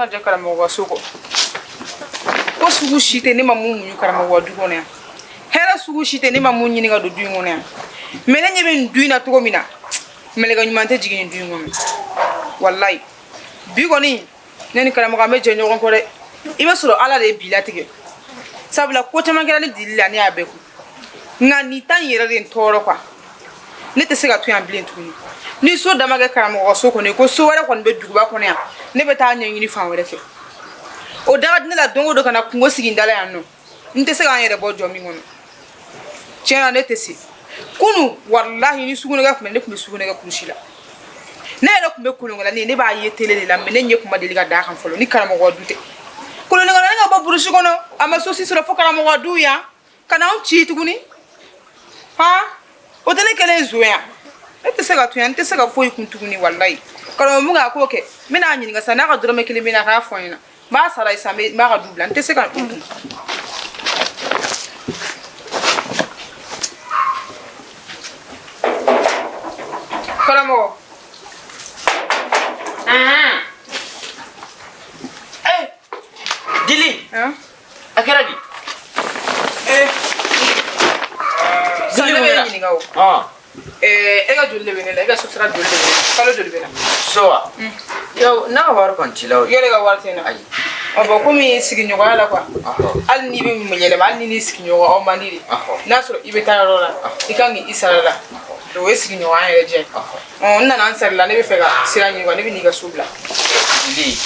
tɛna jɛ karamɔgɔ ka so kɔ. Ko sugu si tɛ ne ma mun muɲu karamɔgɔ ka du kɔnɔ yan. Hɛrɛ sugu si tɛ ne ma mun ɲini ka don du in kɔnɔ yan. Mais ne ɲɛ bɛ nin du in na cogo min na, mɛlɛkɛ ɲuman tɛ jigin nin du in kɔnɔ. Walayi. Bi kɔni, ne ni karamɔgɔ an bɛ jɛ ɲɔgɔn kɔ dɛ. I bɛ sɔrɔ Ala de ye bi latigɛ. Sabula ko caman kɛra ne dili la, ne y'a bɛɛ kun. Nka nin ta in yɛrɛ de ye n tɔɔrɔ quoi. Ne tɛ se ka to yan bilen tuguni. Ni so dama kɛ karamɔgɔ ka so kɔnɔ, ko so wɛrɛ kɔni bɛ duguba kɔnɔ yan, ne bɛ taa ɲɛɲini fan wɛrɛ fɛ. O daga di ne la don o don ka na kungo sigi n da la yan nɔ. N tɛ se k'an yɛrɛ bɔ jɔ min kɔnɔ. Tiɲɛ na, ne tɛ se. Kunu walahi, ni sugunɛkɛ tun bɛ, ne tun bɛ sugunɛkɛ kurusi la. Ne yɛrɛ tun bɛ kolonkalanin, ne b'a ye télé de la, mais ne ɲɛ kun ma deli ka d'a kan fɔlɔ ni karamɔgɔ du tɛ. Kolonkalanin ka bɔ burusi kɔnɔ, a ma so si sɔrɔ fo karamɔgɔ du yan ka na anw ci tuguni. Han, o tɛ ne kɛlen zon yan. Ne tɛ se ka to yan, n tɛ se ka foyi kun tuguni walayi. Karamɔgɔ mun k'a ko kɛ, n bɛna a ɲininka sisan n'a ka dɔrɔmɛ kelen bɛ n na, a k'a fɔ n ɲɛna. N b'a sara sisan, n b'a ka du bila. N tɛ se ka kun. Karamɔgɔ. Eh, Dili. A kɛra di? Eh. Sisan ne bɛ e ɲininka o. E ka joli de bɛ ne la? E ka so sara joli de bɛ ne la? Kalo joli bɛ n na? So wa? Yo, n'a ka wari kɔni t'i la o. I yɛrɛ ka wari tɛ n na. Ayi. Ɔ bon, komi sigiɲɔgɔnya la quoi. Hali n'i bɛ yɛlɛma, hali n'i ni sigiɲɔgɔn aw man di de. N'a sɔrɔ i bɛ taa yɔrɔ la, i kan k'i sara la. O ye sigiɲɔgɔnya yɛrɛ diya ye. Ɔ n nana n sara la, ne bɛ fɛ ka sira ɲini quoi, ne bɛ n'i ka so bila. Dili.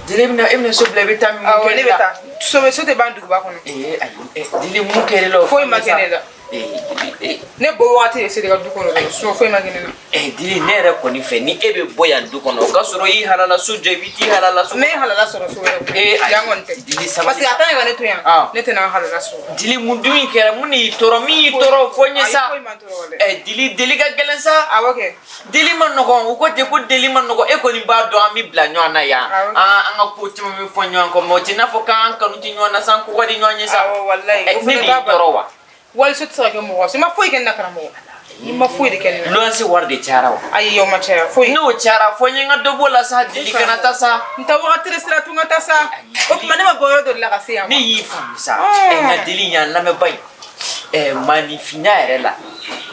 Dili, e bɛna so bila, i bɛ taa min Awɔ, kɛ ne bɛ taa. So bɛ so tɛ ban duguba kɔnɔ. Ee ayi, Dili, mun kɛra i la o? Foyi ma kɛ ne la. Ee. Ne bɔ wagati de sera i ka du kɔnɔ dɔrɔn, sinon foyi ma kɛ ne la. Eh, Dili, ne yɛrɛ kɔni fɛ, ni e bɛ bɔ yan du kɔnɔ, o ka sɔrɔ i halala so jɔ, i bɛ t'i halala so. Ne ye halala sɔrɔ so wɛrɛ kɔnɔ. Eh, ayi. Yan kɔni tɛ. Dili, sabali. Parce que a ta ye ka ne to yan. Ah. Ne tɛna n halala sɔrɔ. Dili, mun dun kɛra? Mun de y'i tɔɔrɔ? Min y'i tɔɔrɔ, o fɔ n ye sa. Ayi, foyi ma n tɔɔrɔ dɛ. Eh, Dili, deli ka gɛlɛn sa. Awɔ kɛ. Deli ma nɔgɔn, u ko ten ko deli ma nɔgɔn. E kɔni b'a dɔn an bɛ bila ɲɔgɔn na yan. Awɔ. An ka ko caman bɛ fɔ ɲɔgɔn kɔ, mais o tɛ n'a fɔ k'an kanu tɛ ɲɔgɔn na sa, an ko ka di ɲɔgɔn ye sa. Awɔ, walayi. Eh, O ne fana de t'a y'i tɔɔrɔ wa? Waliso tɛ se ka kɛ mɔgɔ. I ma foyi kɛ ne la karamɔgɔ. I ma foyi de kɛ ne la. Luwanse wari de cayara wa? Ayi, o ma caya foyi. N'o cayara, fɔ n ye n ka dɔ b'o la sa. Dili, kana taa sa. N ta wagati de sera tun ka taa sa. O tuma ne ma bɔ yɔrɔ dɔ de la ka se yan. Ne y'i faamu sa. Ɛ, nka Dili, yan lamɛnba in, ɛ, maaninfinya yɛrɛ la,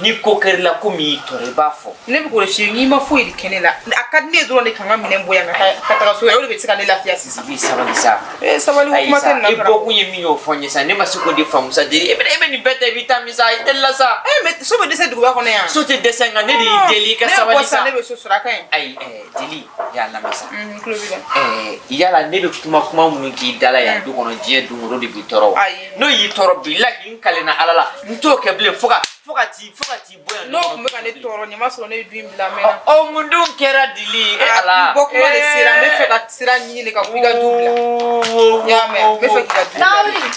ni ko kɛr'i la ko min y'i tɔɔrɔ, i b'a fɔ. Ne bɛ k'o de f'i ye, n'i ma foyi de kɛ ne la, a ka di ne ye dɔrɔn de ka n ka minɛn bɔ yan ka taa ka taga so, o de bɛ se ka ne lafiya sisan. I b'i sabali sa. Ee, sabali ko Ayi kuma sa, tɛ nin na i karamɔgɔ. bɔkun ye min ye, o fɔ n ye sa. Ne ma se k'o de faamu sa. Deli, e bɛ nin bɛɛ ta, i bɛ taa min sa? I teliya sa. Ee, mais so bɛ dɛsɛ duguba kɔnɔ yan. So tɛ dɛsɛ, nka ne de y'i deli i ka Ne bɛ sabali bɔ sa. sisan, ne bɛ so sɔrɔ, a ka ɲi. Ayi, ɛɛ, Dili, y'a lamɛn sa. N tulo b'i la. Ɛɛ, yala ne bɛ kuma minnu k'i da la yan du kɔnɔ, diɲɛ don o don de b'i tɔɔrɔ wa? Ayi. N'o y'i tɔɔrɔ, bilahi, n kalenna Ala la, n t'o kɛ bilen fo ka t'i bɔ yan. N'o tun bɛ ka ne tɔɔrɔ, nin ma sɔrɔ ne ye du in bila a mɛnna. Ɔ, mun dun kɛra, Dili? E Ala. N bɔ kuma de sera, n bɛ fɛ ka sira ɲini de ka bɔ i ka du bila. I y'a mɛn, n bɛ fɛ k'i ka du bila. Tarawele.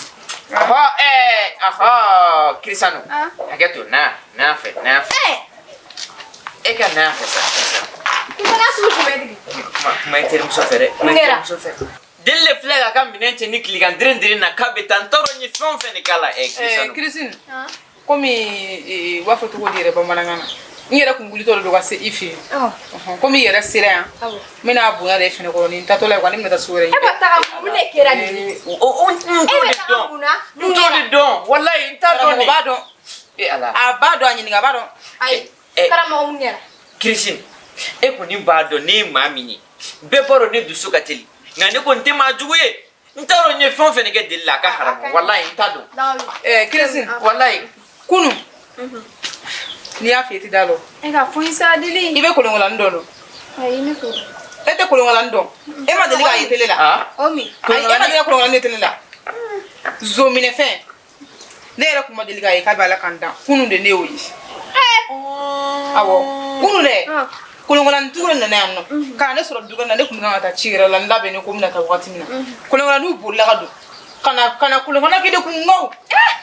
Ɔhɔ, ɛɛ, ɔhɔ, Kirisano. Ah. Hakɛ to, na, na fɛ, na fɛ. Eh, E ka na fɛ sa. i fana sugu jumɛn digi? Kuma kuma i terimuso fɛ dɛ. Kuma i Mun kɛra? terimuso fɛ. Deli de filɛ k'a ka minɛn cɛ ni tilegan dirin dirin na k'a bɛ taa. N t'a dɔn n ye fɛn o fɛn de k'a la, ɛ, Ɛɛ, Kirisano. Kirisini, komi u b'a fɔ cogo di yɛrɛ bamanankan na, n yɛrɛ kun wulitɔ de don ka se i fɛ yen. Ɔ, Komi i yɛrɛ sera yan, awɔ. n bɛna bonya de e fɛnɛ kɔrɔ ni n taatɔ la yen, ne bɛna taa so wɛrɛ E ma taga mun de kɛra nin? O, n E t'o bɛ de taga dɔn. mun na? N t'o de dɔn. Walayi, n t'a dɔn Karamɔgɔ de. b'a dɔn. E Ala. A b'a dɔn, a ɲininka, a b'a dɔn. Ayi, Eh. karamɔgɔ, mun kɛra? Kirisini, e kɔni b'a dɔn ne ye maa min ye. Bɛɛ b'a dɔn ne dusu ka teli. Nka ne kɔni tɛ maa jugu ye. N t'a dɔn n ye fɛn o fɛn kɛ Deli la, a ka haramu. Walayi, n t'a dɔn. Tarawele. Ɛɛ, Kirisini, Walayi. kunu n'i y'a f'i ye, i tɛ da lɔ. E ka fɔ n sa, Dili. I bɛ kolonkalanni dɔn dɔn? Ayi, ne t'o dɔn. E tɛ kolonkalanni dɔn? E ma deli k'a ye télé la? Ah. O min? Ayi, e ma deli ka kolonkalanni ye télé la? Zominɛfɛn, ne yɛrɛ kun ma deli k'a ye k'a bɛ Ala kan dan. Kunun de ne y'o ye. Awɔ, kunun dɛ. Ah. Kolonkalanni de nana yan nɔ ka na ne sɔrɔ du kɔnɔ. Ne kun bɛ kan ka taa ci yɛrɛ la, n labɛnnen ko n bɛna taa wagati min na, kolonkalanniw bolila ka don ka na kolonkalan kɛ de kun ŋaw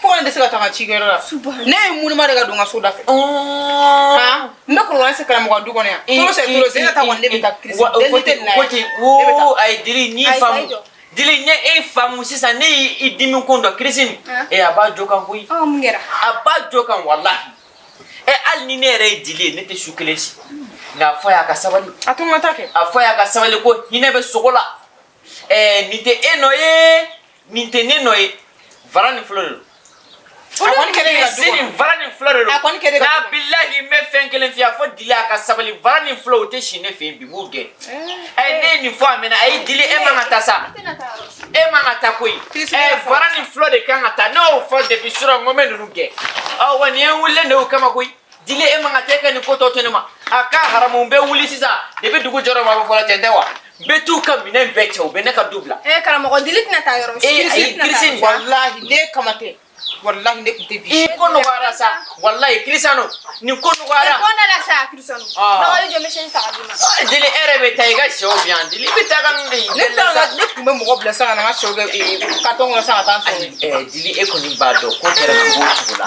fo ka ne dɛsɛ ka taa n ka cikɛyɔrɔ la. Ne ye munuma de ka don n ka so da fɛ. Han, n bɛ kolonkalan se karamɔgɔ ka du kɔnɔ yan. Toro sɛ toro sɛ, e ka taa kɔni, ne bɛ taa kirisi deli tɛ nin na Ko yan. ten Ne bɛ taa. wo, ayi, Dili, n'i Ayi, faamu. ayi, jɔ. Dili, n ye e faamu sisan, ne y'i dimi kun dɔn, Kirisini. Ah. E, a b'a jɔ kan koyi. Ɔ, mun kɛra? A b'a jɔ kan walahi. Ɛ, hali ni ne yɛrɛ ye Dili ye, ne tɛ su kelen si. Nka a fɔ a ye a ka sabali. A to n ka taa kɛ. A fɔ a ye a ka sabali ko hinɛ bɛ sogo la. Nin tɛ e nɔ ye, nin tɛ ne nɔ ye. Vara ni fɔlɔ de don. A kɔni kɛlen ka du Sini kɔnɔ. vara ni fila de don. A kɔni kɛlen ka Nka du kɔnɔ. bilahi n bɛ fɛn kelen f'i ye, a fɔ Dili a ka sabali, vara ni fila o tɛ si ne fɛ yen bi, n b'u gɛn. Ne ye nin fɔ a mɛnna. Ayi Dili, e man ka taa sa. E man ka taa koyi. Vara ni fila de kan ka taa. Ne y'o fɔ depuis surɔ, n ko n bɛ ninnu gɛn. Ɔ wa nin ye n wulilen de y'o kama koyi. Dili, e man ka taa, e ka nin ko tɔ to ne ma. A ka haramu, n bɛ wuli sisan. Depuis dugu jɔra, ma bɔ fɔlɔ, tiɲɛ tɛ wa? N bɛ t'u ka minɛn bɛɛ cɛ, u bɛ ne ka du bila. Karamɔgɔ, Dili tɛna taa yɔrɔ si. Ayi, Kirisini. Walahi ne kama tɛ. Walahi ne tun tɛ bi. I ko nɔgɔyara sa, walahi Kirisano, nin ko nɔgɔyara. Ko ne la sa, Kirisano. Dɔgɔnin jɔ, n bɛ sɛni ta ka d'i ma. Dili, e yɛrɛ bɛ taa i ka sɛw bi yan. Dili, i bɛ taa ka Ne t'a ne tun bɛ mɔgɔ bila sisan ka na n ka sɛw kɛ carton kɔnɔ sisan ka taa n sɔrɔ. Dili, e kɔni b'a dɔn ko kɛra cogo o cogo la,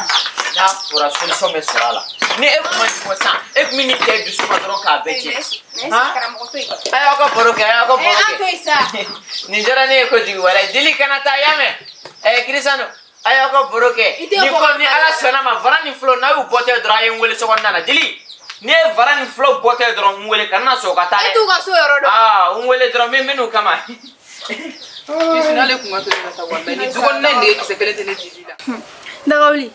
n'a fɔra solution bɛ sɔrɔ a la. Ni e kun ma nin fɔ sisan, e kun bɛ nin kɛ dusu ma dɔrɔn k'a bɛɛ tiɲɛ. Karamɔgɔ to yen. A y'aw ka baro kɛ, a y'aw ka baro An to kɛ. yen sa. Nin diyara ne ye kojugu, walayi. Dili, kana taa, y'a mɛn. Kirisano, a y'aw ka baro kɛ. I tɛ Ni bɔ ko ni Ala sɔnna ma, vara ni filo n'a y'u bɔtɔ ye dɔrɔn, a ye n wele sokɔnɔna na. Dili, n'i ye vara ni filo bɔtɔ ye dɔrɔn, n wele, kana na sɔn o ka taa E dɛ. t'u ka so yɔrɔ dɔn. Aa, n wele dɔrɔn, n bɛ n'u kama. Kirisini, ale kun ka to ne la sa, walahi ni du kɔnɔna in nege kisɛ kelen tɛ ne Dili la. Dagawuli,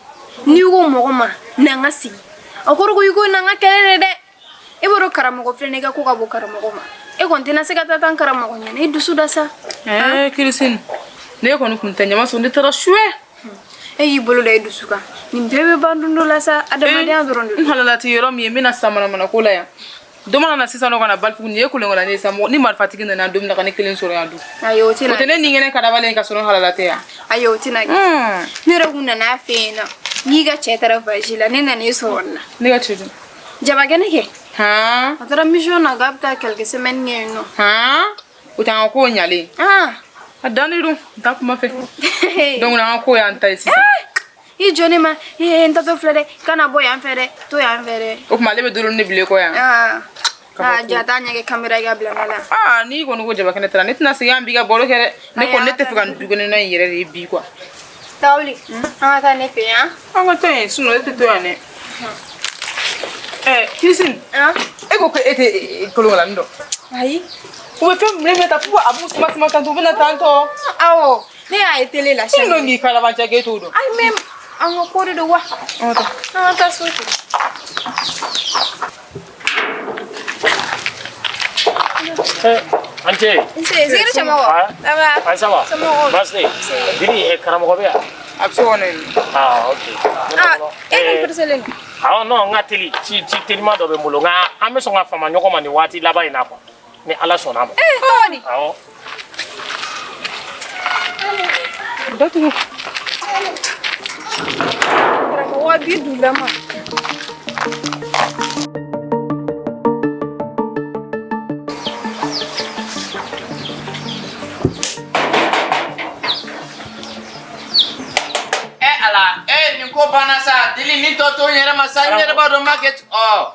n'i ko mɔgɔ ma n'an ka sigi, a kɔrɔ ko i ko n'an ka kɛlɛ de dɛ. E b'a dɔn karamɔgɔ filɛ nin ye, i ka ko ka bon karamɔgɔ ma. E kɔni tɛna se ka taa tan karamɔgɔ ɲɛna, i dusu da sa. Kirisini, ne kɔni kun tɛ ɲama sɔrɔ, ne taara suɛ. E y'i bolo da i dusu kan, nin bɛɛ bɛ ban don dɔ la sa, adamadenya dɔrɔn de N don. halala tɛ yɔrɔ min ye, n bɛna sa manamana ko la yan. Don mana na sisan nɔ ka na balifugu, nin ye kolonkala ne ye sa, mɔgɔ ni marifatigi nana don min na ka ne kelen sɔrɔ yan dun. Ayi, o O tɛna. tɛ ne ni ŋɛnɛ kadabalen ka sɔrɔ n halala tɛ yan. Ayi, o tɛna kɛ. Ne yɛrɛ kun nana a fɛ yen nɔ, n'i ka cɛ taara voyage la, ne nana e sɔrɔ nin na. Ne ka cɛ dun? Jabakɛnɛ kɛ. Han? A taara mission na k'a bɛ taa quelques semaines kɛ yen nɔ. Han, o t'an ka ko ɲalen. A dannen don, n t'a kuma fɛ. Donc n'an ka ko y'an ta ye sisan. I jɔ ne ma, n tatɔ filɛ dɛ, kana bɔ yan fɛ dɛ, to yan fɛ dɛ. O tuma ale bɛ dolo ne bilen kɔ yan. Ja t'a ɲɛ kɛ caméra ka bila ne la. Aa, n'i kɔni ko jabakɛnɛ taara, ne tɛna segin an b'i ka baro kɛ dɛ. Ne kɔni ne tɛ fɛ ka nin dukɛnɛna in yɛrɛ de ye bi quoi. Tawuli, an ka taa ne fɛ yan. An ka taa yen, sinon ne tɛ to yan dɛ. Kirisini, e ko ko e tɛ kolonkalanni dɔn. Ayi. U bɛ fɛn minɛ ta fo a b'u suma suma tantɔ, u bɛ na tantɔ. Awɔ, ne y'a ye télé la. E dun k'i kalabanciya k'e t'o dɔn. Ayi, mais an ka ko de don wa. An ka taa. An ka taa so ten. An cɛ. Nse, Zikiri cɛmɔgɔ. Ça va? Ayi, ça va. Somɔgɔw? Baasi tɛ yen. Dili, karamɔgɔ bɛ yan? A bɛ so kɔnɔ yen. Ah, ok. Ah, e kun pereselen don. Awɔ, non, n ka teli ci ci teliman dɔ bɛ n bolo, nka an bɛ sɔn ka fama ɲɔgɔn ma nin waati laban in na quoi, ni Ala sɔnna a ma. Tɔgɔ di? Awɔ. Datugu. Karamɔgɔ bi dulama. Ala, nin ko banna sa. Dili, nin tɔ to n yɛrɛ ma sa, n yɛrɛ b'a dɔn n b'a kɛ. Ɔ.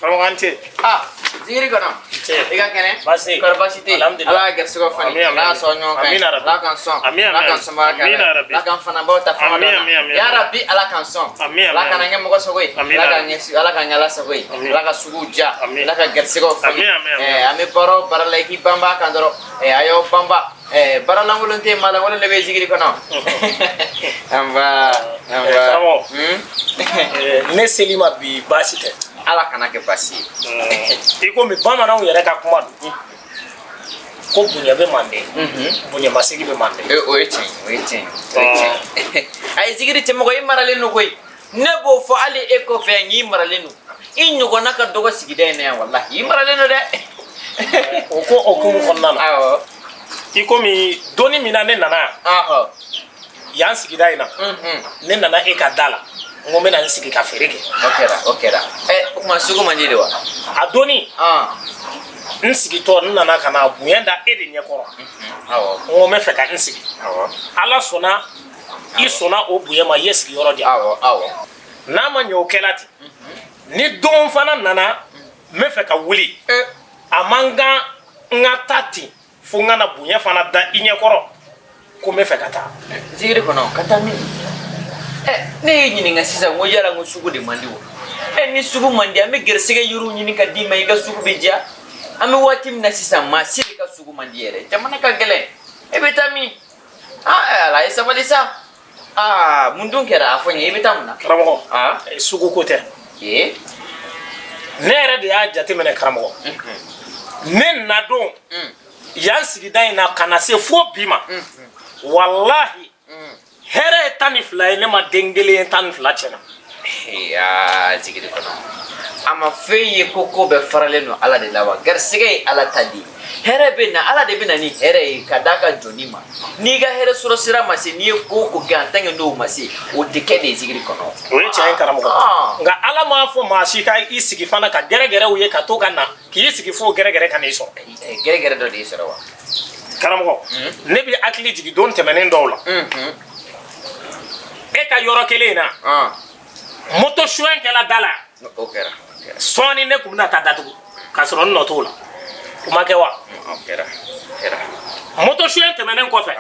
Karamɔgɔ, an ce. Ah, Zikiri kɔnɔ. Ce. I ka kɛnɛ? Baasi tɛ yen. Kɔri baasi tɛ yen? Alhamdulillah. Ala ka gɛrisigɛ fani. Amin, amin. Ala ka sɔn ɲɔgɔn kan ye. Amin, arabi. Ala k'an sɔn. Amin, Ala k'an amin. sɔnbaga kɛ Amin, ala ye. arabi. Ala k'an fanabaw ta fanga Amin, dɔ la. amin, amin. Ya Rabbi, Ala k'an sɔn. Amin, Ala amin. k'an kɛ mɔgɔ sago ye. Amin, Ala k'an arabi. ɲɛsin, Ala k'an kɛ Ala sago ye. Amin. Ala ka suguw diya. Amin. Ala ka gɛrisigɛw fani. Amin, amin, amin. An bɛ baara o baara la, i k'i banba a kan dɔrɔn. A y'aw banba. Baara lankolon tɛ yen, maa lankolon de bɛ Zikiri kɔnɔ. Anba, anba. Karamɔgɔ. Ne seli ma bi baasi tɛ. Ala kana kɛ baasi ye. I komi bamananw yɛrɛ ka kuma don ko bonya bɛ manden, bonyamasegin bɛ manden. O ye tiɲɛ ye, o ye tiɲɛ ye, o ye tiɲɛ ye. Ayi, Zikiri cɛmɔgɔ, i maralen don koyi. Ne b'o fɔ hali e kɔfɛ yan k'i maralen don. I ɲɔgɔnna ka dɔgɔ sigida in na yan, walahi i maralen don dɛ. O ko hukumu kɔnɔna na. Awɔ. I komi donni min na ne nana yan. Yan sigida in na. Ne nana e ka da la. N ko n bɛna n sigi ka feere kɛ. O kɛra, o kɛra. O tuma sugu man di de wa? A donni. N sigitɔ n nana ka na bonya da e de ɲɛkɔrɔ. Awɔ. N ko n bɛ fɛ ka n sigi. Awɔ. Ala sɔnna, i sɔnna o bonya ma, i ye sigiyɔrɔ di yan. Awɔ, awɔ. N'a ma ɲɛ o kɛla ten. Ni don fana nana, n bɛ fɛ ka wuli. A man kan n ka taa ten fo n ka na bonya fana da i ɲɛkɔrɔ ko n bɛ fɛ ka taa. Zikiri kɔnɔ, ka taa min? Ne y'i ɲininka sisan, n ko yala n ko sugu de man di wa? Ni sugu man di, an bɛ gɛrisigɛ yiriw ɲini ka d'i ma, i ka sugu bɛ diya. An bɛ waati min na sisan, maa si de ka sugu man di yɛrɛ. Jamana ka gɛlɛn. E bɛ taa min? Aa, ala ye sabali sa. Aa, mun dun kɛra? A fɔ n ye, i bɛ taa mun na? Karamɔgɔ, sugu ko tɛ. Ee. Ne yɛrɛ de y'a jateminɛ, karamɔgɔ, ne nadon yan sigida in na ka na se fo bi ma, walahi, hɛrɛ ye 12 ye, ne ma den kelen ye 12 cɛ na. Aa, zigiri kɔnɔ, a ma fɛn ye ko ko bɛɛ faralen don Ala de la wa? Garisɛgɛ ye Ala ta de ye. Hɛrɛ bɛ na, Ala de bɛ na ni hɛrɛ ye ka d'a ka jɔni ma. N'i ka hɛrɛ sɔrɔ sira ma se, n'i ye ko o ko kɛ en tant que n'o ma se, o tɛ kɛ de, zigiri kɔnɔ. O ye tiɲɛ ye, karamɔgɔ, nka Ala m'a fɔ maa si ka i sigi fana ka gɛrɛgɛrɛw ye ka to ka na k'i sigi fo gɛrɛgɛrɛ ka n'i sɔrɔ. Gɛrɛgɛrɛ dɔ de y'i sɔrɔ wa? Karamɔgɔ, ne bɛ hakili jigin don tɛmɛnen dɔw la, e ka yɔrɔ kelen in na, moto suɲɛ kɛla da la. O kɛra. Sɔɔni ne tun bɛna taa datugu k'a sɔrɔ n nɔ t'o la. O ma kɛ wa? O kɛra, kɛra. Moto suɲɛ tɛmɛnen kɔfɛ,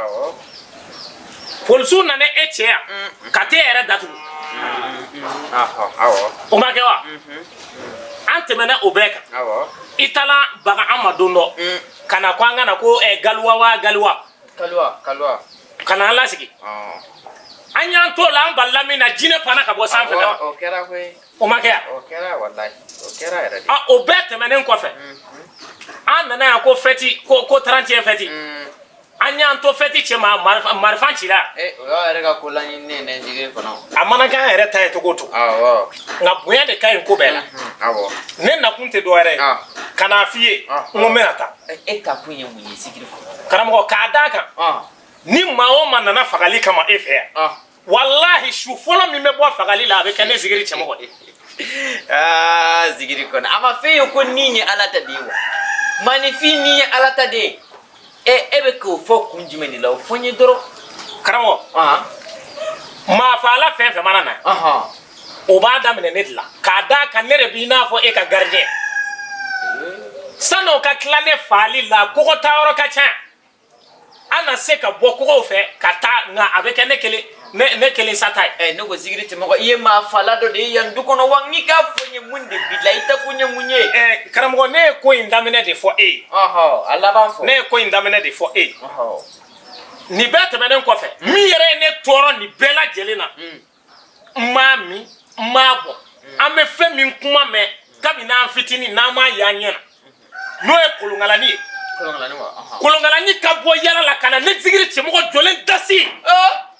polisiw nana e cɛ yan ka t'e yɛrɛ datugu. O ma kɛ wa? An tɛmɛna o bɛɛ kan. I taara baga an ma don dɔ ka na ko an ka na ko galiwa wa galiwa. Kaluwa, kaluwa. Ka na an lasigi. An y'an t'o la, an balila min na, jinɛ panna ka bɔ sanfɛ ka na. O kɛra koyi. O ma kɛ yan? O kɛra, walahi, o kɛra yɛrɛ de. A, o bɛɛ tɛmɛnen kɔfɛ, an nana yan ko fɛti, ko 31 fɛti. An y'an to fɛti cɛ ma, marifa cira. O y'aw yɛrɛ ka ko laɲininen ye dɛ, zigiri kɔnɔ. A mana k'an yɛrɛ ta ye cogo o cogo, nka bonya de ka ɲi ko bɛɛ la. Ne nakun tɛ dɔwɛrɛ ye ka n'a f'i ye n ko n bɛna taa. E ta kun ye mun ye, zigiri kɔnɔ? Karamɔgɔ, k'a d'a kan, ni maa o maa nana fagali kama e fɛ yan, walahi, su fɔlɔ min bɛ bɔ fagali la, a bɛ kɛ ne zigiri cɛmɔgɔ de. Aa, zigiri kɔnɔ, a ma f'e ye ko nin ye Ala ta de ye wa? Maanifin, nin ye Ala ta de ye. E bɛ k'o fɔ kun jumɛn de la? O fɔ n ye dɔrɔn. Karamɔgɔ, maa faala fɛn fɛn mana na, o b'a daminɛ ne de la, k'a d'a kan ne de b'i n'a fɔ e ka gardien. San'o ka tila ne faali la, kogo taayɔrɔ ka ca. An na se ka bɔ kogow fɛ ka taa, nka a bɛ kɛ ne kelen, ne kelen sa ta ye. Ne ko zigiri cɛmɔgɔ, i ye maa faala dɔ de ye yan du kɔnɔ wa? N'i k'a fɔ n ye, mun de b'i la? I ta kun ye mun ye? Karamɔgɔ, ne ye ko in daminɛ de fɔ e ye. A laban fɔ. Ne ye ko in daminɛ de fɔ e ye. Nin bɛɛ tɛmɛnen kɔfɛ, min yɛrɛ ye ne tɔɔrɔ nin bɛɛ lajɛlen na, n m'a min, n m'a bɔ, an bɛ fɛn min kuma mɛn kabini an fitinin, n'an m'a ye an ɲɛ na, n'o ye kolonkalani ye. Kolonkalani wa? Kolonkalani ka bɔ yala la ka na ne zigiri cɛmɔgɔ jɔlen dasi.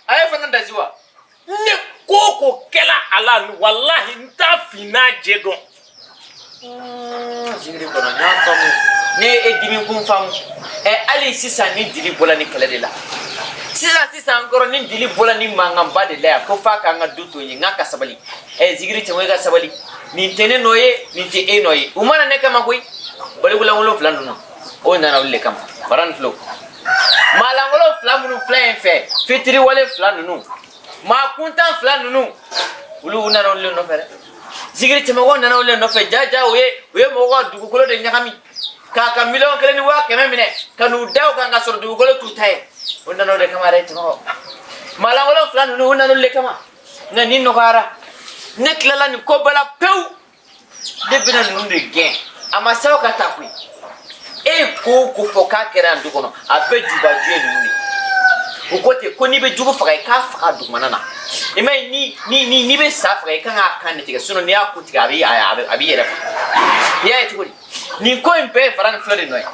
A ye fana dasi wa? Ne ko o ko kɛla a la, walahi, n t'a fin n'a jɛ dɔn. Zigiri kɔnɔ, n y'a faamu, ne ye e dimi kun faamu. Hali sisan ni dili bɔla ni kɛlɛ de la sisan sisan, n kɔrɔ, ni dili bɔla ni mankanba de la yan ko f'a k'an ka du to yen, n k'a ka sabali. Zigiri cɛmɔgɔ, e ka sabali. Nin tɛ ne nɔ ye, nin tɛ e nɔ ye. U mana ne kama koyi, balikulankolon fila ninnu, o nana olu de kama. Bara ni filo maalankolon fila minnu filɛ yen fɛ, fitiriwale fila ninnu, maa kuntan fila ninnu, olu nana olu de nɔfɛ dɛ. Zigiri cɛmɔgɔ nana olu de nɔfɛ. Jaja, u ye mɔgɔw ka dugukolo de ɲagami k'a ka 1,1 miliyɔn minɛ ka n'u da o kan ka sɔrɔ dugukolo t'u ta ye. O nana o de kama dɛ, cɛmɔgɔ. Maalankolon fila ninnu, u nana olu de kama. Nka nin nɔgɔyara, ne tilala nin ko bɛɛ la pewu. Ne bɛna ninnu de gɛn. A ma s'aw ka taa koyi. E ye ko o ko fɔ k'a kɛra yan du kɔnɔ, a bɛɛ jubaju ye ninnu de. U ko ten ko n'i bɛ jugu faga, i k'a faga dugumana na. I m'a ye, ni n'i bɛ sa faga, i kan k'a kan de tigɛ. Sinon n'i y'a kun tigɛ, a b'i yɛrɛ faga. I y'a ye cogo di? Nin ko in bɛɛ ye fara ni filɛ de nɔ ye.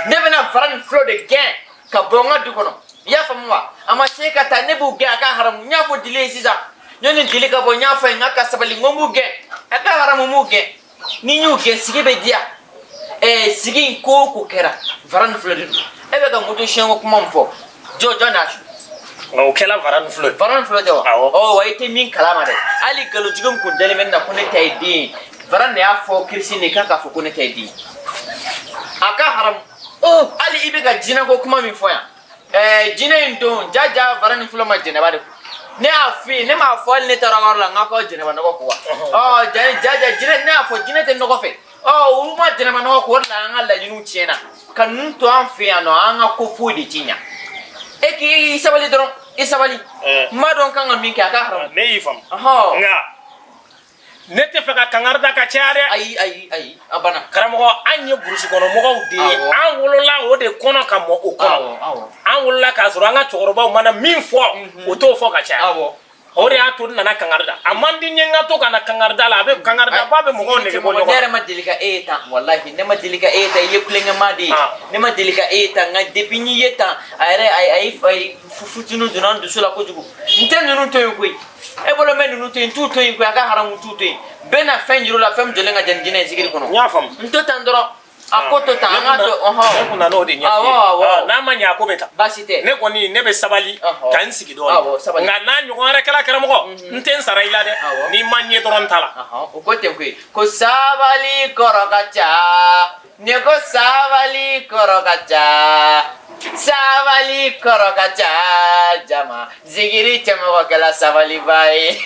Ne bɛna fara ni filɛ de gɛn ka bɔ n ka du kɔnɔ. I y'a faamu wa? A ma se ka taa, ne b'u gɛn, a ka haramu. N y'a fɔ dili ye sisan, yanni dili ka bɔ, n y'a fɔ a ye n k'a ka sabali, n ko n b'u gɛn, a ka haramu, n b'u gɛn. Ni n y'u gɛn, sigi bɛ diya. Sigi in, ko o ko kɛra, fara ni filɛ de don. E bɛ ka moto siyɛnko kuma min fɔ, jɔ jɔn n'a su? Nka o kɛla fara ni filɛ ye. Fara ni filɛ tɛ wa? Awɔ. Ɔ wa, i tɛ min kalama dɛ, hali nkalonjugu min kun dalen bɛ ne na ko ne ta ye den ye, fara de y'a fɔ Kirisi ne k'a k'a fɔ ko ne ta ye den ye, a ka haramu. Hali i bɛ ka jinɛko kuma min fɔ yan, jinɛ in don jaja, fara ni filɛ ma jɛnɛba de ko. Ne y'a f'i ye, ne m'a fɔ hali ne taara yɔrɔ la n k'a k'aw jɛnɛba nɔgɔ ko wa? Ɔ jaja jinɛ, ne y'a fɔ jinɛ tɛ nɔgɔ fɛ. Ɔ olu ma jɛnɛba nɔgɔ ko, o de la an ka laɲiniw tiɲɛna ka ninnu to an fɛ yan nɔ. An ka ko foyi de ti ɲa. E k'i sabali dɔrɔn, i sabali. N b'a dɔn n kan ka min kɛ, a ka haramu. Ne y'i faamu. Ɔhɔn. Nka Ne tɛ fɛ ka kangari da ka caya dɛ. Ayi ayi ayi, a banna. Karamɔgɔ, an ye burusi kɔnɔ mɔgɔw de ye. Awɔ. An wolola o de kɔnɔ ka mɔ o kɔnɔ. Awɔ, awɔ. An wolola k'a sɔrɔ an ka cɛkɔrɔbaw mana min fɔ, o t'o fɔ ka caya. O de y'a to n nana kangari da. A man di n ye n ka to ka na kangari da la, a bɛ kangari da ba bɛ mɔgɔw nege bɔ Ne ɲɔgɔn na. yɛrɛ ma deli ka e ye tan, walahi ne ma deli ka e ye tan. I ye kulonkɛmaa de ye. Ne ma deli ka e ye tan, nka depuis n'i ye tan, a yɛrɛ a ye futinu donna n dusu la kojugu. N tɛ ninnu to yen koyi. E bolo n bɛ ninnu to yen, n t'u to yen koyi. A ka haramu, t'u to yen. Bɛɛ na fɛn yir'u la, fɛn min jɔlen ka jan ni jinɛ ye zikiri kɔnɔ. N y'a faamu. N to tan dɔrɔn, a ko to tan, an k'a to ɔhɔn. Ne kun nana o de ɲɛf'i ye. Awɔ, awɔ. Ah, n'a ma ɲɛ a ko bɛ tan. Baasi tɛ. Ne kɔni ne bɛ sabali ka n sigi Awɔ, dɔɔnin. sabali. Nka n'a ɲɔgɔn wɛrɛ kɛra karamɔgɔ, n tɛ n sara i la dɛ. N'i ma ɲɛ dɔrɔn n ta la. O ko ten koyi, ko sabali kɔrɔ ka ca. Ne ko sabali kɔrɔ ka ca, sabali kɔrɔ ka ca. Jama zikiri cɛmɔgɔ kɛla sabaliba ye.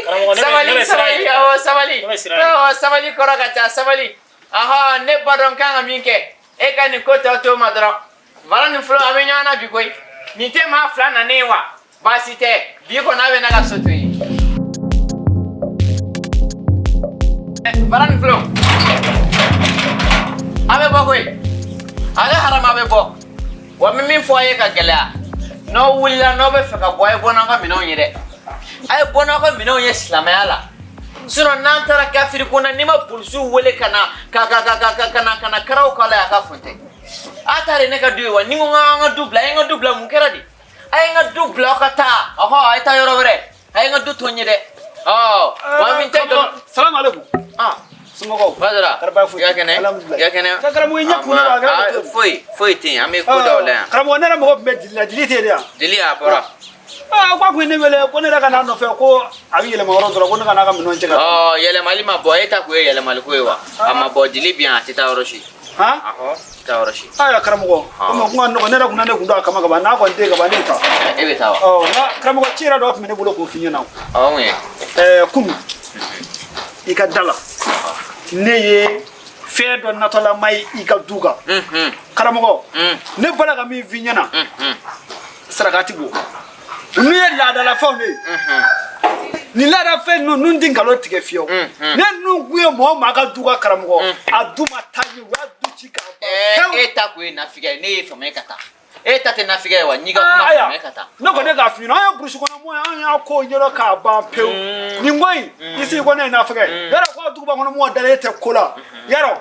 Karamɔgɔ, ne Sabali, bɛ siran sabali, yen. awɔ, sabali. Ne bɛ siran yen. Awɔ, sabali kɔrɔ ka ca, sabali. Ahɔ, ne ba dɔn n kan ka min kɛ. E ka nin ko tɔ to ma dɔrɔn. Bara ni fɔlɔ, an bɛ ɲɔgɔn na bi koyi. Nin tɛ maa fila nanen ye wa? Baasi tɛ, bi kɔni a bɛ ne ka so to yen. Bara ni fɔlɔ, a bɛ bɔ koyi. Ale harama, a bɛ bɔ. Wa n bɛ min fɔ a ye ka gɛlɛya, n'aw wulila n'aw bɛ fɛ ka bɔ, a ye bɔ n'aw ka minɛnw ye dɛ. A ye bɔ n'aw ka minɛnw ye silamɛya la. Sinon n'an taara kafiri ko na, n'i ma polisiw wele ka na ka ka ka ka ka na ka na karaw k'a la, a ka funte. A ta de ne ka du ye wa? Ni n ko k'an ka du bila, a ye n ka du bila, mun kɛra de? A ye n ka du bila, aw ka taa. Ɔhɔ, a ye taa yɔrɔ wɛrɛ. A ye n ka du to n ye dɛ. Ɔ wa min tɛ dɔn. Salamu alaikum. Ah. Somɔgɔw? Badara. Kari baasi foyi I ka tɛ. kɛnɛ? Alhamdulilayi. I ka kɛnɛ? Ka karamɔgɔ, i ɲɛ kun na, a kɛra cogo di? Foyi foyi tɛ yen, an bɛ ko dɔw la yan. Karamɔgɔ, ne yɛrɛ mɔgɔ tun bɛ jeli la, jeli tɛ yen de yan? Jeli a bɔra. Aa, ko a kun ye ne wele ko ne yɛrɛ ka n'a nɔfɛ, ko a bɛ yɛlɛma yɔrɔ dɔ la, ko ne ka n'a ka minɛnw cɛ ka taa. Ɔ, yɛlɛmali ma bɔ, e ta kun ye yɛlɛmali ko ye wa? A ma bɔ, jeli bi yan, a tɛ taa yɔrɔ si. Han? Ahɔ, a tɛ taa yɔrɔ si. Ayiwa karamɔgɔ, komi kun ka nɔgɔn, ne yɛrɛ kun na ne kun don a kama ka ban, n'a kɔni tɛ yen ka ban, ne bɛ taa. E bɛ taa wa? Ɔ, nka karamɔgɔ, ci yɛrɛ dɔ tun bɛ ne bolo k'o f'i ɲɛna. Ɔ, mun ye? Ɛɛ, kunun i ka da la, ne ye fɛn dɔ natɔlama ye i ka du kan. Karamɔgɔ, ne bɔra ka min f'i ɲɛna, saraka ti bɔ. Ninnu ye laadalafɛnw de ye. Nin laadafɛn ninnu, ninnu tɛ nkalon tigɛ fiyewu. Ne ninnu kun ye mɔgɔ maa ka du ka karamɔgɔ, a du ma taa ɲɛ, u y'a du ci k'a ban pewu. E ta kun ye nafigiya ye, ne ye faamuya ka taa. E ta tɛ nafigiya ye wa? N'i ka kuma Ayiwa, faamuya ka taa. ne kɔni k'a f'i ɲɛna, an ye burusi kɔnɔ mɔgɔ ye, an y'a ko ɲɛdɔn k'a ban pewu. Nin ko in, i sigi ko ne ye nafigiya ye. Yarɔ, ko duguba kɔnɔ mɔgɔ dalen tɛ ko la. Yarɔ,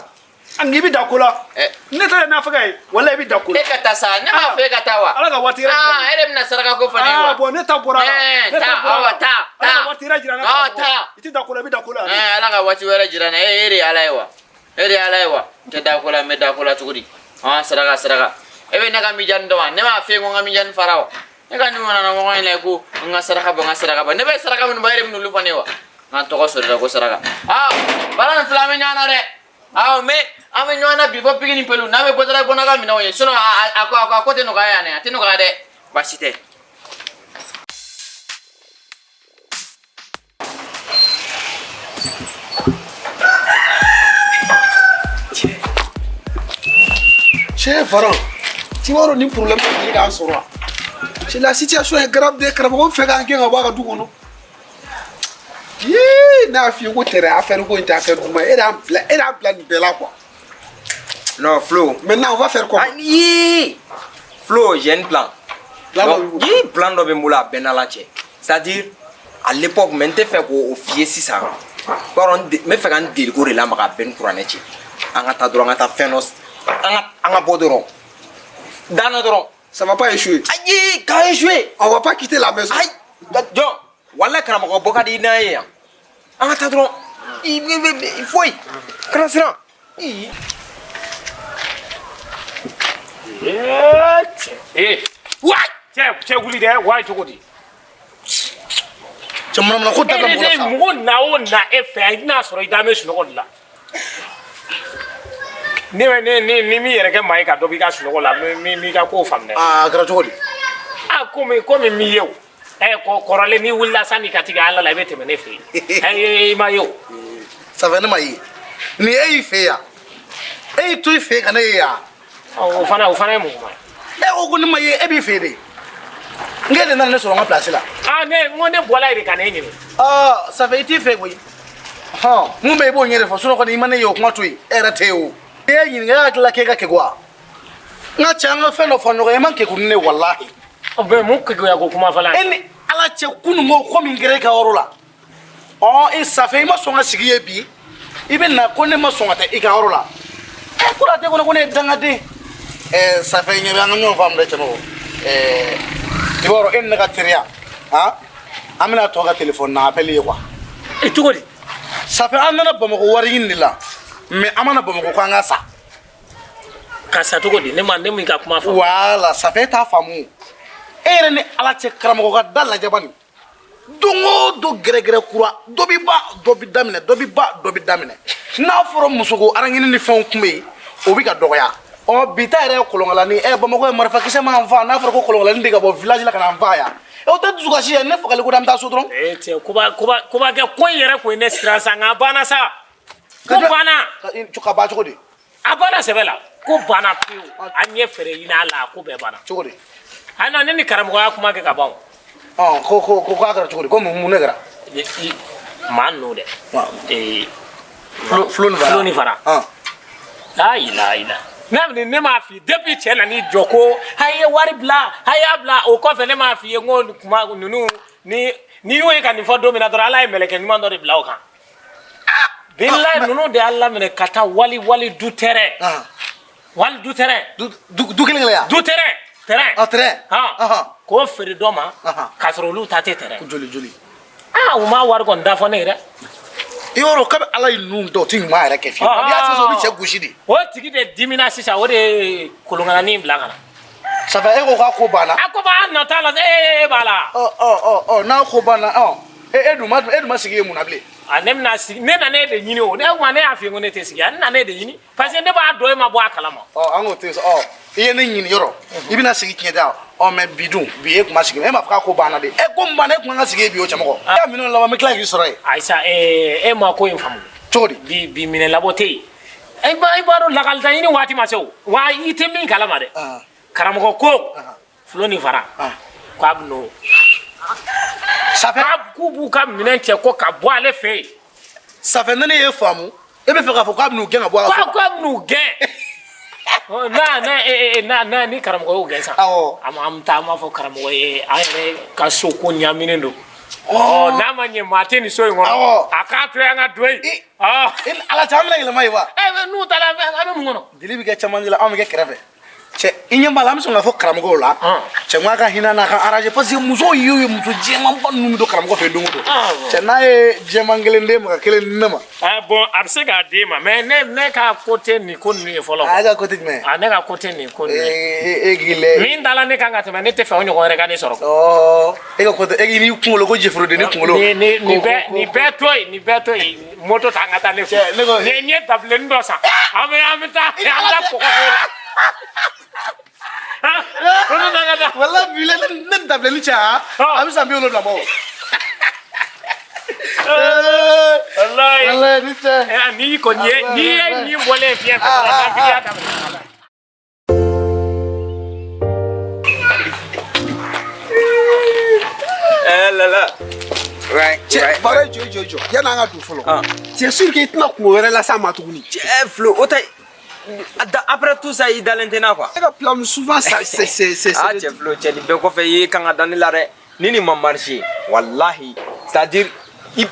n'i bɛ da ko la, ne ta ye nafigiya ye, walahi i bɛ da ko la. E ka taa sa, ne m'a fɔ e ka taa wa? Ala ka waati yɛrɛ jira. E de bɛna saraka ko fɔ ne ye wa? Ah, bon, ne ta bɔra la. Ne ta taa, bɔra la. awɔ, taa, Ala ka taa. waati yɛrɛ jira n na. Awɔ, taa. I tɛ da ko la, i bɛ da ko la. Ala ka waati wɛrɛ jira n na. E de ye Ala ye wa? E de ye Ala ye wa? N tɛ da ko la, n bɛ da ko la cogo di? Ɔn, saraka, saraka. E bɛ ne ka mijani dɔn wa? Ne m'a f'e ye ko n ka mijani fara wa? Ne ka nin nana mɔgɔ in la ko n ka saraka bɔ, n ka saraka bɔ. Ne bɛ saraka minnu bɔ, e de bɛ n'olu fɔ ne ye wa? N ka tɔgɔ sɔrɔ dɛ ko saraka. Aa, baara nin filɛ, an bɛ ɲɔgɔn na dɛ. Awɔ, mais an bɛ ɲɔgɔn na bi fɔ pigi ni pelu. N'a bɛ bɔ dɔrɔn, i bɔ n'a ka minɛnw ye. Sinon a ko tɛ nɔgɔya yan dɛ, a tɛ nɔgɔya dɛ. Baasi tɛ. Cɛ Faran, tu b'a dɔn nin problème bɛ deli k'an sɔrɔ wa? C'est la situation est grave de, karamɔgɔ fɛ k'an gɛn ka bɔ a ka du kɔnɔ. Yee, ne y'a f'i ye ko terrain affaire ko in tɛ affaire duman ye. E de y'an bila, e de y'an bila nin bɛɛ la quoi. Non, Flo. Maintenant, on va faire comment? Ayi. Flo, j'ai un plan. Plan dɔ Donc, b'i bolo. yee, plan dɔ bɛ n bolo a bɛɛ n'Ala cɛ. C'est-à-dire, à l'époque, mais n tɛ fɛ k'o f'i ye sisan. B'a dɔn, n bɛ fɛ ka n deliko de lamaga a bɛɛ ni kuranɛ cɛ. An ka taa dɔrɔn, an ka taa fɛn dɔ, an ka bɔ dɔrɔn. Danna dɔrɔn. Ça va pas échouer. Ayi, k'a échouer. On va pas quitter la maison. Ayi, jɔn, walahi karamɔgɔ bɔ ka di n'an ye yan. An ka taa dɔrɔn. I foyi. Kana siran. I. Ee, cɛ ee, wa cɛ wuli dɛ, wa cogo di? Cɛ, manamana ko E dabila de mɔgɔ la ne sa. mɔgɔ na o na e fɛ yan, i tɛna sɔrɔ i da bɛ sunɔgɔ de la. Ne bɛ ne ne ni m'i yɛrɛ kɛ maa ye ka dɔ b'i ka sunɔgɔ la, n b'i ka kow faamu dɛ. Aa, a kɛra cogo di? A komi m'i ye o. Ɛ, kɔrɔlen n'i wulila sanni ka tigɛ Ala la, i bɛ tɛmɛ ne fɛ yen. Ɛ, i ma ye o. Ça fait ne ma ye. Nin e y'i fɛ yan. E y'i to i fɛ yen ka ne ye yan. O fana ye mun kuma ye? E ko ko ne ma ye, e b'i fɛ yen de. N k'e de nana ne sɔrɔ n ka place la. Aa, ne n ko ne bɔla yen de ka n'e ɲini. Aa, ça fait i t'i fɛ koyi. Hɔn, mun bɛ i b'o ɲɛ de fɔ, sinon kɔni i ma ne ye o kuma to yen, e yɛrɛ tɛ yen o. E y'a ɲininka, e hakili la k'e ka kegun wa? N ka cɛ, an ka fɛn dɔ fɔ ɲɔgɔn ye, i man kegun ni ne walahi. O bɛ mun keguya ko kuma fɔla? E ni Ala cɛ, kunun ko min kɛra e ka yɔrɔ la. Ɔ, e Safe, i ma sɔn ka sigi yen bi. I bɛ na ko ne ma sɔn ka taa i ka yɔrɔ la. Ɛ, ko la tɛ ko ne ye dangaden. Ɛ, Safe, ɲɛ bɛ an ka ɲɔgɔn faamu dɛ, cɛmɔgɔ. Ɛɛ, i b'a dɔn e ni ne ka teriya, han, an bɛna tɔ ka téléphone na appel ye quoi. E, cogo di? Safe, an nana Bamakɔ wari ɲini de la, mais an mana Bamakɔ ko an ka sa. Ka sa cogo di? Ne ma ne m'i ka kuma faamu. Voilà, Safe, e t'a faamu. E yɛrɛ ni Ala cɛ, karamɔgɔ ka da lajɛ bani. Don o don gɛrɛgɛrɛ kura, dɔ bi ban, dɔ bi daminɛ, dɔ bi ban, dɔ bi daminɛ. N'a fɔra musoko araŋini ni fɛnw kun bɛ yen, o bɛ ka dɔgɔya. Ɔ, bi ta yɛrɛ ye kolonkalani. Ɛ, Bamakɔ ye marifakisɛ m'an fa. N'a fɔra ko kolonkalani de ka bɔ village la ka na an fa yan, o tɛ dusukasi ye. Ne fagali ko da, an bɛ taa so dɔrɔn. E cɛ, koba koba koba kɛ ko in yɛrɛ kun ye ne siran sa, nka a banna sa. Ko banna. Ka ban cogo di? A banna sɛbɛ la, ko banna pewu. An ye fɛɛrɛ ɲini a la, ko bɛɛ banna. Cogo di? A na ne ni karamɔgɔ y'a kuma kɛ ka ban o. Ɔ, ko k'a kɛra cogo di? Ko mun ne kɛra? Maa ninnu dɛ. Ee. Fulo ni fara. Fulo ni fara. La ilaha illa. Ne ne m'a f'i ye depuis cɛ nan'i jɔ ko a ye wari bila, a y'a bila o kɔfɛ, ne m'a f'i ye n ko kuma ninnu ni n'i y'o ye ka nin fɔ don min na dɔrɔn, Ala ye mɛlɛkɛ ɲuman dɔ de bila o kan. Bilahi, ninnu de y'a laminɛ ka taa wali du terrain. Wali du terrain. Du kelen kelen ya? Du terrain. Terrain. Ah, terrain. K'o feere dɔ ma k'a sɔrɔ olu ta tɛ terrain. Joli joli? Ah, u ma wari kɔni da fɔ ne ye dɛ. I yɔrɔ kabi Ala ye ninnu da, o tɛ ɲuman yɛrɛ kɛ fiyewu. N'i y'a sisan, o bɛ cɛ gosi de. O tigi de dimina sisan, o de ye kolonkalani bila ka na. Safe, e ko k'a ko banna. A ko b'a nɔ t'a la, e b'a la. Ɔ ɔ ɔ ɔ, n'a ko banna, ɔ, e dun ma sigi yen mun na bilen? A ne bɛna sigi, ne nana e de ɲini o. Ne kuma ne y'a f'i ye ko ne tɛ sigi yan, ne nana e de ɲini parce que ne b'a dɔn e ma bɔ a kalama. Ɔ, an k'o to yen sa. Ɔ, i ye ne ɲini yɔrɔ, i bɛna sigi tiɲɛ tɛ wa? Ɔ, mais bi dun, bi e kun ma sigi, e m'a fɔ k'a ko banna de. E ko mun banna, e kun kan ka sigi yen bi o, cɛmɔgɔ. E ka minɛnw laban, n bɛ tila k'i sɔrɔ yen. Ayisa, e ma ko in faamu. Cogo di? Bi minɛn labɔ tɛ yen. I b'a dɔn lakalita ɲini waati ma se o wa, i tɛ min kalama dɛ. Karamɔgɔ ko fulo ni fara k'a bɛ n'o. Safe. K'u b'u ka minɛn cɛ ko ka bɔ ale fɛ yen. Safe, ne ye faamu, e bɛ fɛ k'a fɔ k'a bɛn'u gɛn ka bɔ a ka so. K'a bɛn'u gɛn. N'a n'a n'a n'a ni karamɔgɔ y'o gɛn sa. Awɔ. An bɛ taa, an b'a fɔ karamɔgɔ ye an yɛrɛ ka so ko ɲaaminen don. Ɔ, n'a ma ɲɛ maa tɛ nin so in kɔnɔ. Awɔ. A k'a to yen, an ka don yen. E ni Ala cɛ, an bɛna yɛlɛma yen wa? Ɛ, n'u taara, an bɛ mun kɔnɔ? Dili bɛ kɛ cɛmancɛ la, anw bɛ kɛ kɛrɛfɛ. Cɛ, i ɲɛ b'a la, an bɛ sɔn k'a fɔ karamɔgɔw la cɛ, n k'a ka hinɛ n'a ka arranger, parce que musow y'u ye, muso jɛmanba ninnu bɛ don karamɔgɔ fɛ don o don. Cɛ, n'a ye jɛman kelen d'e ma ka kelen di ne ma. Ah bon, a bɛ se k'a d'e ma, mais ne ka ko tɛ nin ko ninnu ye fɔlɔ. A ka ko tɛ jumɛn ye? A ne ka ko tɛ nin ko ninnu ye. E k'i lɛ. Min dala ne kan ka tɛmɛ, ne tɛ fɛ o ɲɔgɔn wɛrɛ ka ne sɔrɔ. Ɔ, e ka ko tɛ, e k'i n'i kunkolo ko jɛforodenni kunkolo. Nin bɛɛ to yen, nin bɛɛ to yen, moto ta an ka taa ne fɛ. Ne ko. Ni n ye dabilennin dɔ san, an bɛ taa an bɛ taa kɔgɔ k'o la. Wala bi la ne dabilenni cɛ, a bɛ san 70 bɔ. Walayi. Walayi ni cɛ. N'i kɔni ye, n'i ye nin bɔlen fiɲɛ fɛ dɔrɔn, nafigiya daminɛ. Eh là là. Ouais. Cɛ, baara, jɔ jɔ jɔ, yan'an ka don fɔlɔ. Tu es sûr que i tɛna kungo wɛrɛ las'a ma tuguni? Cɛ, Flo, o tɛ après tout ça, i dalen tɛ n na quoi. E ka plan souvent ça c'est Ah cɛ, Flo, cɛ, nin bɛɛ kɔfɛ i kan ka da ne la dɛ. Ni nin ma marché, wallahi, c'est à dire i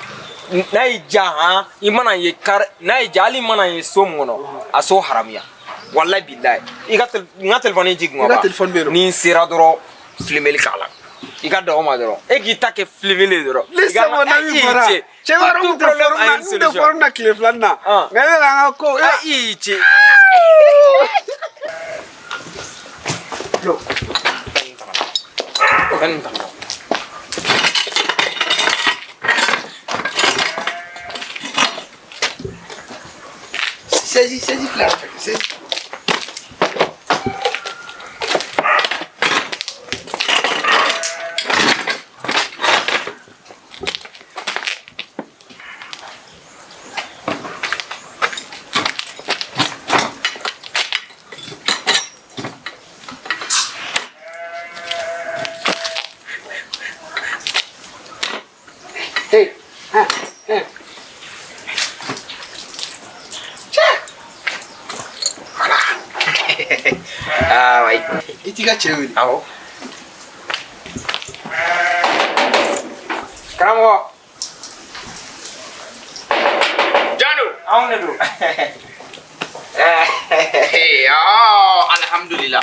n'a y'i diya han, i mana ye kar n'a y'i diya, hali i mana ye so min kɔnɔ, a so haramuya. Wallahi billahi. I ka n ka téléphone ji kun I ka téléphone bɛ yen nɔ. Ni n sera dɔrɔn, filmeli k'a la. I ka da o ma dɔrɔn. E k'i ta kɛ filmeli ye dɔrɔn. Laissez mon ami Fara. Cɛ, b'a dɔn n tun tɛ forme na, n tun tɛ forme na tile filanin na. Nka e bɛ k'an ka ko. Ah, i ce. Yo. Fɛn nin ta ka na. Saisis, saisis filɛ yan fɛ, saisis. Hey, Ah oui. I t'i ka cɛ wele. Awɔ. Karamɔgɔ. Jalo. Anw de don. Alhamdulillah.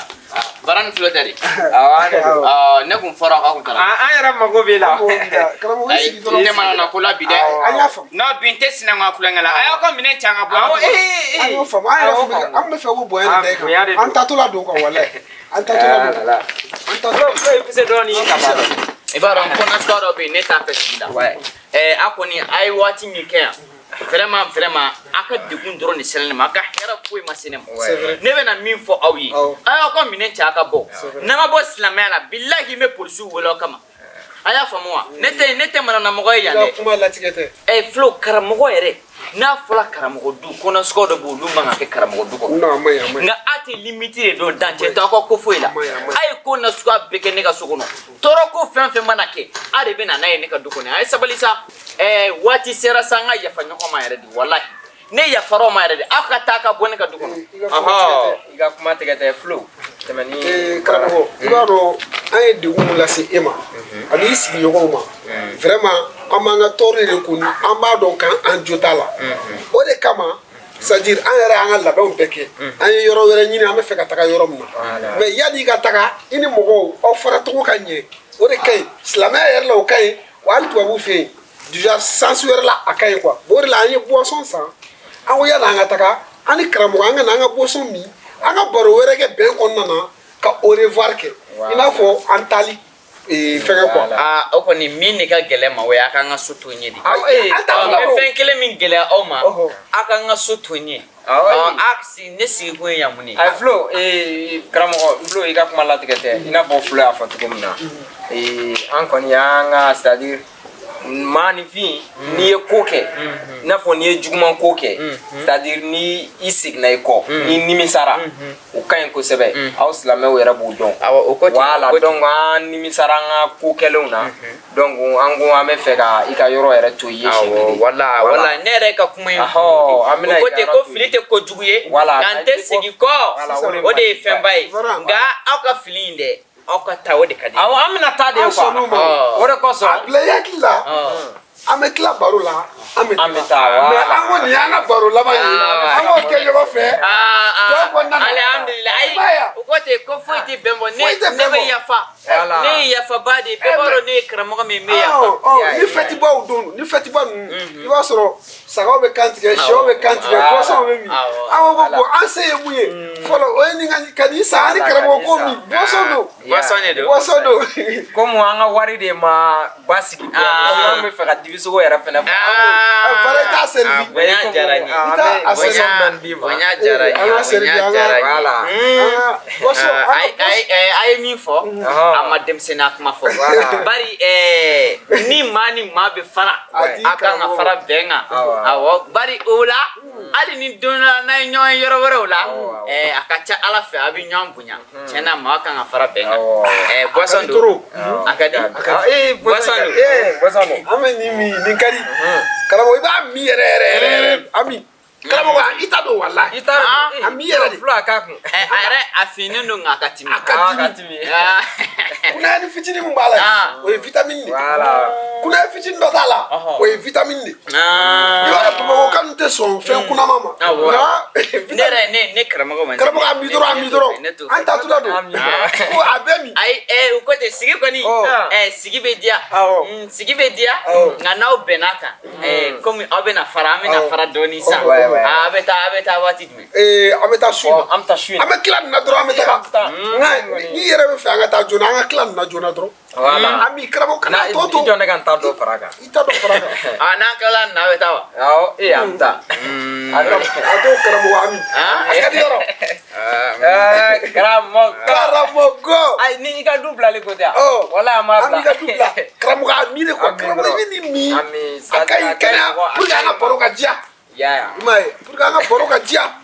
Bara ni filo tɛ de. Awɔ, an de don. Ne kun fɔra k'a kun taara. An yɛrɛ mago b'e la. Karamɔgɔ i sigi dɔrɔn. Ne mana na ko la bi dɛ. An y'a faamu. Non, bi n tɛ sinankunya kulonkɛ la. A y'aw ka minɛn cɛ an ka bɔ. Awɔ, An y'o faamu. An yɛrɛ faamu. An bɛ fɛ ko bonya de da i Bonya de kan. don. An taatɔla don quoi walayi. An taatɔla don. Ala. An taatɔla. Flo i bɛ se dɔɔni ka ban. I b'a dɔn ko nasuguya dɔ bɛ yen ne t'a fɛ sigi la. A kɔni a ye waati min kɛ yan. Vraiment, vraiment, a ka degun dɔrɔn de sera ne ma, a ka hɛrɛ foyi ma se ne ma. Ne bɛna min fɔ aw ye, a y'aw ka minɛn cɛ a ka bɔ. N'a ma bɔ silamɛya la, bilahi n bɛ polisiw wele aw kama. A y'a faamu wa? Ne tɛ manamɔgɔ ye yan dɛ. Kuma latigɛ tɛ. Flo, karamɔgɔ yɛrɛ, n'a fɔra karamɔgɔ du, kɔnɔsuguya dɔ bɛ yen, olu man kan ka kɛ karamɔgɔ du kɔnɔ. Non, a ma ɲi, a ma ɲi. Nka a tɛ limite de dɔn, dancɛ t'aw ka ko foyi la. A ye ko nasuguya bɛɛ kɛ ne ka so kɔnɔ. Tɔɔrɔ ko fɛn fɛn mana kɛ, a de bɛ na n'a ye ne ka du kɔnɔ. A ye sabali sa. Waati sera sa an ka yafa ɲɔgɔn ma yɛrɛ de, walahi. Ne yafara aw ma yɛrɛ de, aw ka taa ka bɔ ne ka du kɔnɔ. I ka kuma tigɛ tɛ Flo. Tɛmɛ ni. Karamɔgɔ, i b'a dɔn an ye degun min lase e ma ani i sigiɲɔgɔnw ma, vraiment an b'an ka tɔɔrɔ de kun, an b'a dɔn k'an jo t'a la. O de kama, c'est à dire an yɛrɛ y'an ka labɛnw bɛɛ kɛ, an ye yɔrɔ wɛrɛ ɲini, an bɛ fɛ ka taga yɔrɔ min na. Mais yanni i ka taga, i ni mɔgɔw aw fara cogo ka ɲɛ, o de ka ɲi silamɛya yɛrɛ la, o ka ɲi wa hali tubabuw fɛ yen déjà sens wɛrɛ la a ka ɲi quoi. O de la an ye boisson san, an ko yanni an ka taga, an ni karamɔgɔ an ka na an ka boisson min, an ka baro wɛrɛ kɛ bɛn kɔnɔna na ka au revoir kɛ, i n'a fɔ an taali fɛngɛ quoi. Aa, o kɔni min de ka gɛlɛn ma, o ye a k'an ka so to n ye de. An t'a N bɛ fɔ. fɛn kelen min gɛlɛya aw ma, aw k'an ka so to n ye. Ne sigi kun ye yan mun ye? Ayi Flo, karamɔgɔ Flo, i ka kuma latigɛ tɛ, i n'a fɔ Flo y'a fɔ cogo min na. An kɔni y'an ka, c'est à dire maaninfin, n'i ye ko kɛ, i n'a fɔ n'i ye juguman ko kɛ, c'est à dire ni i seginna i kɔ, n'i nimisara, o ka ɲi kosɛbɛ. Aw silamɛw yɛrɛ b'o dɔn. Awɔ, o ko ten. Voilà, donc an nimisara an ka ko kɛlenw na, donc an ko an bɛ fɛ ka i ka yɔrɔ yɛrɛ to i ye siɲɛ kelen. Wala wala, ne yɛrɛ ka kuma in, an bɛna o ko ten ko fili tɛ kojugu ye, nka n tɛ segin kɔ, o de ye fɛnba ye. Nka aw ka fili in dɛ, aw ka taa, o de ka di. Awɔ, an bɛna taa de quoi. O de kosɔn. A bila i hakili la, an bɛ tila baro la, an bɛ taa. Mais an ko nin y'an ka baro laban ye, an k'o kɛ ɲɔgɔn fɛ. Alihamudulila, ayi o ko ten ko foyi tɛ bɛn bɔ, ne bɛ yafa, ne ye yafaba de ye, bɛɛ b'a dɔn ne ye karamɔgɔ min, n bɛ yafa. Ni fɛtibaw don, ni fɛtiba ninnu, i b'a sɔrɔ sagaw bɛ kan tigɛ, sɛw bɛ kan tigɛ, boisson bɛ min. An ko ko bon, an se ye mun ye fɔlɔ, o ye nin ka nin san, an ni karamɔgɔ ko min, boisson don. Boisson de don. Boisson don. Komi an ka wari de ma basigi, an bɛ fɛ ka dibisogo yɛrɛ fɛnɛ fɔ. Fara i t'a servi. Bonya diyara n ye. I t'a servi. Bonya diyara n ye. Bonya diyara n ye. A ye min fɔ, a ma denmisɛnninya kuma fɔ. Bari ni maa ni maa bɛ fara, a kan ka fara bɛn kan. Awɔ, bari o la, hali ni don dɔ la n'a ye ɲɔgɔn ye yɔrɔ wɛrɛw la, a ka ca Ala fɛ a bɛ ɲɔgɔn bonya. Tiɲɛ na, maa kan ka fara bɛn kan. Boisson don. A ka di. Boisson don. Boisson don. An bɛ nin min, nin ka di. Karamɔgɔ, i b'a min yɛrɛ yɛrɛ yɛrɛ yɛrɛ. Ami. Karamɔgɔ, i t'a dɔn walahi. I t'a dɔn. A min yɛrɛ de. Flo a k'a kun. A yɛrɛ a finnen don nka a ka timi. A ka timi. Kunnayani fitinin min b'a la, o ye vitamine de. Kunnaya fitinin dɔ t'a la, o ye vitamine de. I b'a dɔn Bamakɔ ninnu tɛ sɔn fɛn kunnama ma. Ne yɛrɛ ne karamɔgɔ ma. Karamɔgɔ, a min dɔrɔn, a min dɔrɔn. An taatɔla don. Ko a bɛɛ min. Ayi, o ko ten, sigi kɔni, sigi bɛ diya. Sigi bɛ diya. Nka n'aw bɛn'a kan, komi aw bɛna fara, an bɛna fara dɔɔnin sisan. A bɛ taa, a bɛ taa waati jumɛn? An bɛ taa su in na. An bɛ taa su in na. An bɛ tila nin na dɔrɔn, an bɛ taga. Nka n'i yɛrɛ bɛ fɛ an ka taa joona, an ka tila nin na joona dɔrɔn. Voilà. An b'i karamɔgɔ kana tɔ to. I jɔ ne ka n ta dɔ fara a kan. I ta dɔ fara a kan. Aa, n'an tilala nin na, a bɛ taa wa? Awɔ, an bɛ taa. A to karamɔgɔ Ami. A ka di yɔrɔ. Karamɔgɔ. Karamɔgɔ. Ayi, ni i ka du bilali ko tɛ yan. Walahi an b'a bila. An b'i ka du bila. Karamɔgɔ, a min de quoi. Karamɔgɔ, i bɛ nin min. A ka ɲi kɛnɛya pour que an ka baro ka diya. Ya. I m'a ye, pour que an ka baro ka diya.